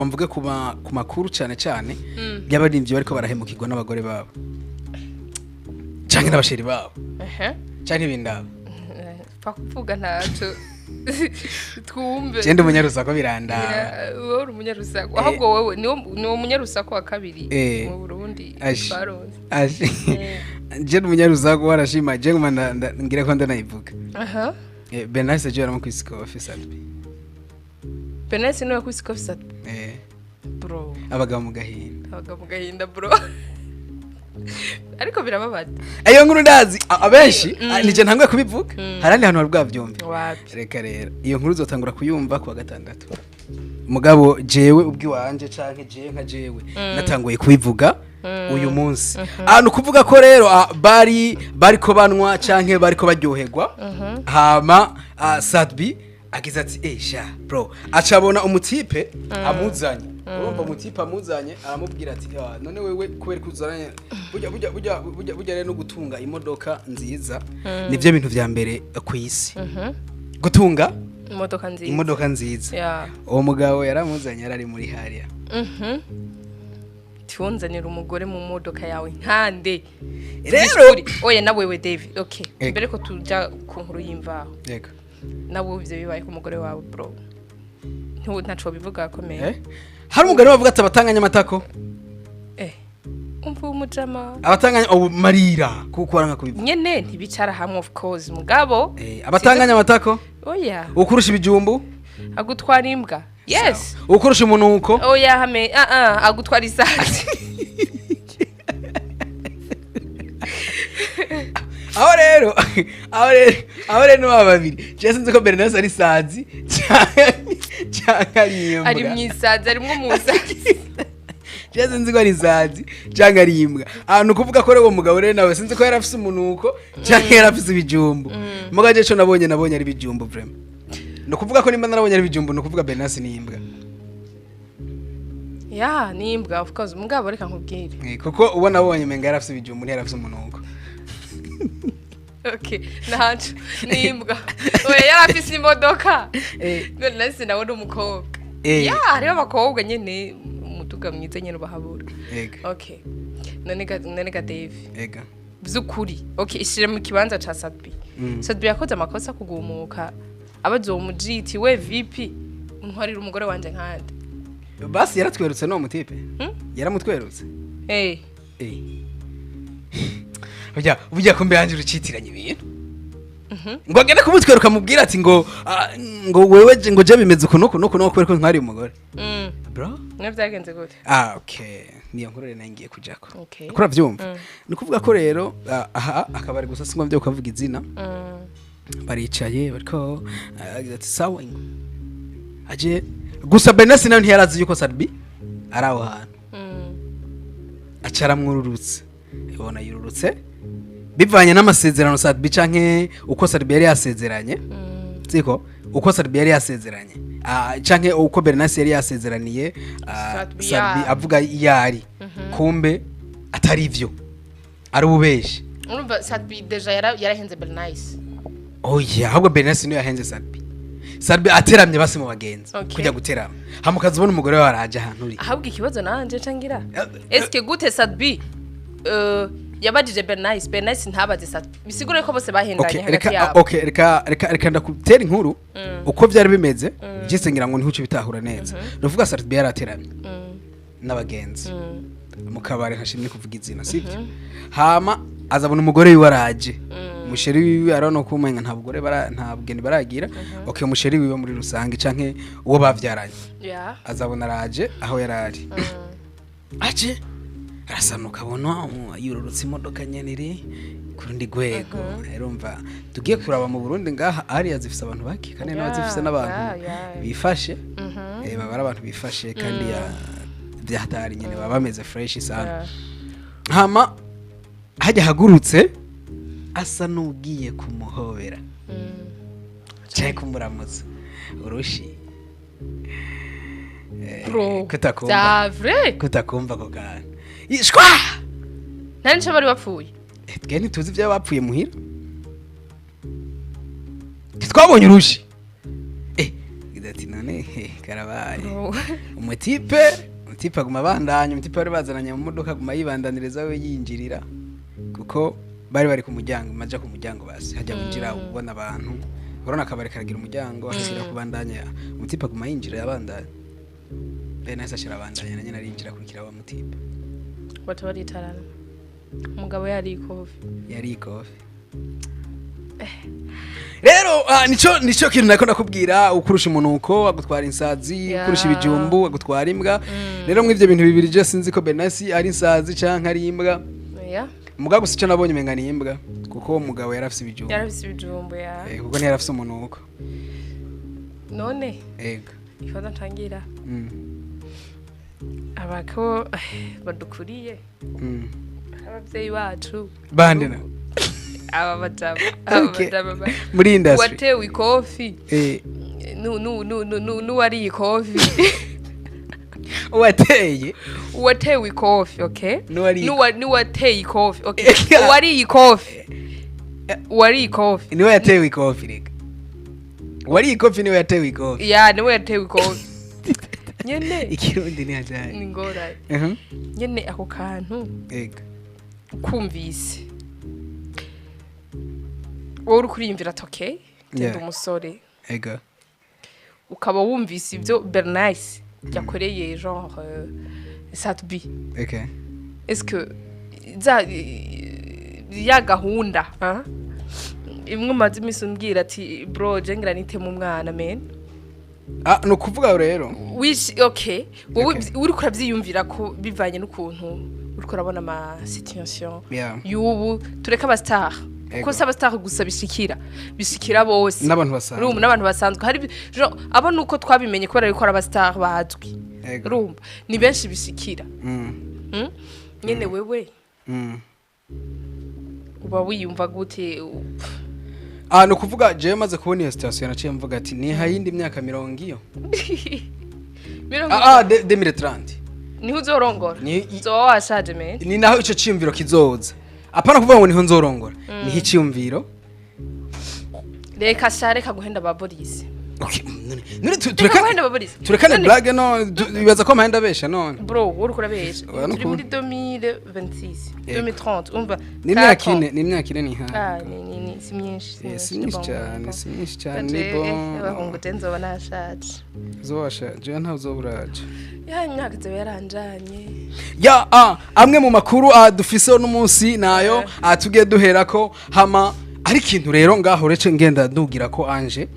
Mvuge ku makuru cyane cyane y'abaririmbyi bariko barahemukirwa n'abagore babo canke n'aba chéri babo canke ibindabo. Pfa kuvuga, ntaco twumve. Je ndi umunyarusaku, birandaba. Wowe uri umunyarusaku, ahubwo wowe niwo munyarusaku wa kabiri mu Burundi Ashi. twaronse. Aje je ndi umunyarusaku, warashima je nguma ngira ko ndanayivuga. Benase je yaramukubise ikofi Sat-B. Benase niwe yakubise ikofi Sat-B? Eh. Bro. Abagabo mu gahinda. Abagabo mu gahinda, bro, ariko birababaza. Iyo nkuru ndazi abenshi nije ntanguye kubivuga, hari ahandi hantu hari bwavyumve. Wapi. Reka rero, iyo nkuru uzotangura kuyumva kuwa gatandatu, mugabo jewe ubwiwanje canke jewe nka jewe natanguye kubivuga uyu munsi. Ah, ni ukuvuga ko rero bari bariko banywa canke bariko baryoherwa, hama Sat-B agize ati: "Eh sha bro", acabona umutipe amuzanye. Urumva, umutipe amuzanye aramubwira ati: "Ah, none wewe kubera ko uzanye burya burya burya burya burya rero no gutunga imodoka nziza nivyo bintu vya mbere ku isi, gutunga imodoka nziza." Imodoka nziza. Uwo mugabo yaramuzanye, yarari muri hariya. Tiwunzanira umugore mu modoka yawe nkande? Rero Oya, na wewe David, okay. Ego. Mbere ko tuja ku nkuru y'imvaho, yego. nawe ivyo bibaye ku mugore wawe, bro, ntaco bivuga akomeye. Eh? Hari umugani bavuga ati: "Abatanganya amatako." Eh, umva umujama. Abatanganya ubu marira kuko waranka kubivuga. Nyene ntibicara hamwe, of course, mugabo Eh, abatanganya amatako. Oya. Ukurusha ibijumbu agutwara imbwa, yes. Ukurusha umunuko. Oya, hame ah ah, agutwara isazi. Aho rero ni babiri. Je sinzi ko Bernace ari sazi canke ari imbwa. Ari mwisazi, arimwo musazi. Je sinzi ko ari sazi canke ari imbwa. Ah, ni ukuvuga ko rero uwo mugabo rero nawe sinzi ko yari afise umunuko canke yari afise ibijumbu. Muga je co nabonye ari ibijumbu, vraiment. Ni ukuvuga ko nimba narabonye ari ibijumbu, ni ukuvuga Bernace ni imbwa. Ya, ni imbwa, of course, mugabo reka nkubwire. Eh, kuko uwo nabonye menga yari afise ibijumbu, ntiyari afise umunuko. Okay, ntaco, ni imbwa. Oya, yari afise imodoka. Eh. None nawe ni umukobwa. Eh. Ya, hariho abakobwa nyene umuduga mwiza nyene ubahabura. Ega. Okay, none ga Dave, Ega. vy'ukuri, okay, ishire mu kibanza ca Sat-B. Sat-B yakoze amakosa kugumuka abaza uwo mujiti: "We VP, untwarira umugore wanje nkande?" Basi yaratwerutse no mutipe. Hmm? Yaramutwerutse. Eh. Eh. Burya burya kumbe yanje urucitiranye ibintu. Ngo agende kumutweruka mubwira ati ngo ngo wewe ngo je bimeze uku nuku nuku nuku kubera ko ntwari umugore. Bro? None vyagenze gute? Ah, okay. Niyo nkuru rero ngiye kujako. Okay. Ko uravyumva? Ni ukuvuga ko rero aha akabari gusa singwa byo kuvuga izina. Baricaye bariko agize ati: "Sawa ingo." Aje gusa Benasi nawe ntiyarazi yuko Sat-B ari aho hantu. Aca aramwururutse, ubona yururutse bivanye n'amasezerano Sat-B canke uko Sat-B yari yasezeranye. Siko uko Sat-B yari yasezeranye, canke uko Bernace yari yasezeraniye Sat-B. Sat-B Ya. avuga yari kumbe atari ivyo, ari ububeshi. Urumva Sat-B déjà yarahenze Bernice. Oya, ahubwo Bernace niyo yahenze Sat-B. Sat-B ateramye basi mu bagenzi kujya guterama, hama ukazibona umugore wawe araje ahantu uri. Ahubwo ikibazo nanje cangira, eske gute Sat-B yabajije Bernice, Bernice ntabaze Sat-B? Bisigure ko bose bahendanye Okay, hagati reka yabo. Okay, reka ndakutera inkuru uko byari bimeze, jise ngira ngo ntihuce bitahura neza. Nuvuga Sat-B yarateramye n'abagenzi mu kabari hashimye kuvuga izina, sibyo? Hama azabona umugore wiwe araje, umu chéri wiwe. Arabona ko umenga nta bugore bara, nta bugeni baragira. Okay, umu chéri wiwe muri rusange canke uwo bavyaranye azabona araje aho yarari, aje arasanuka, abona yururutse imodoka nyene iri ku rundi rwego. Urumva, tugiye kuraba mu Burundi ngaha ariya zifise abantu bake kandi nawe zifise n'abantu bifashe, baba ari abantu bifashe kandi ya byahatari nyene, baba bameze fresh sana. Hama hajya hagurutse asa n'ugiye kumuhobera cyangwa kumuramutsa urushi. Bro. Kutakumva. Vya vrai. Kutakumva ako kantu ishwa. Nta nico bari bapfuye. Eh, twe ntituzi ibyo bapfuye muhira, twabonye urushi. Eh, agira ati Ati none he karabaye. Umutipe aguma abandanya, umutipe bari bazananye mu modoka aguma yibandaniriza we yinjirira, kuko bari ku muryango, maja ku muryango basi hajya winjira ubona abantu, urabona akabari karagira umuryango akasubira kubandanya. Umutipe aguma yinjira yabandanya, Bernice ashira abandanya na nyine arinjira akurikira wa mutipe. Baca baricarana, umugabo yari ikofi. Yari ikofi. Rero nico kintu nako nakubwira: ukurusha umunuko agutwara insazi, ukurusha ibijumbu agutwara imbwa. Rero mw'ivyo bintu bibiri je sinzi ko Bernice ari insazi canke ari imbwa. Mugabo gusa icyo nabonye umenga ni imbwa, kuko uwo mugabo yari afise ibijumbu. Yarafise ibijumbu ya. Kuko ntiyari afise umunuko. None Ego. ikibazo ntangira, abako badukuriye, abavyeyi bacu. Bande na? Aba bajama, aba bajama Muri industry. Watewe ikofi n'uwariye ikofi. Uwateye. Uwatewe ikofi, okay. N'uwariye. N'uwateye ikofi, okay. Uwariye ikofi, uwariye ikofi. Niwe yatewe ikofi. Reka, uwariye ikofi niwe yatewe ikofi. Ya, niwe yatewe ikofi nyene. Ikirundi ni hatari. Ni ngorane. Nyene ako kantu kumvise wowe uri kuriyumvira ati okay, genda umusore, ukaba wumvise ibyo Bernice yakoreye genre Sat-B, est-ce que za ya gahunda, hein? Imwe umaze iminsi umbwira ati bro, je ngira nitema umwana men. Ah, ni ukuvuga rero Wish, okay, wowe uriko uravyiyumvira ko bivanye n'ukuntu uriko urabona ama situation y'ubu, tureke aba star, kuko si aba star gusa bishikira, bose. N'abantu basanzwe. Urumva, n'abantu basanzwe hari genre abo nuko twabimenye kubera yuko ari aba star bazwi. Urumva, ni benshi bishikira. Nyene wewe uba wiyumva gute? Ah, ni ukuvuga jewe maze kubona iyo situation naciye mvuga ati ni hayindi myaka 50 iyo. 50. 2030. Niho uzorongora? Uzoba washaje men. Ni naho ico ciyumviro kizoza, apana kuvuga ngo niho nzorongora, niho iciyumviro. Reka sha, reka guhenda ba Boris. Okay, none Reka tureka guhenda ba Boris. turekane. Blague no bibaza ko amahenda abesha none. Bro, wowe uriko urabesha. Oya, Turi nukuri. muri 2026, 2030, umva. Ni imyaka 4 ans. 4, ni imyaka 4 ni Ah, hafi. ni si myinshi, si Eh, si myinshi, myinshi bon, cyane. bon. Si myinshi cyane. Gaje, Ni bon. Abahungu je nzoba nashaje. Uzobasha jewe ntawe uzoburaje. Ya, imyaka izoba yaranjanye. Ya, amwe mu makuru dufise uno munsi nayo tugiye duherako hama ari ikintu rero ngaho rece ngenda ndugira ko anje.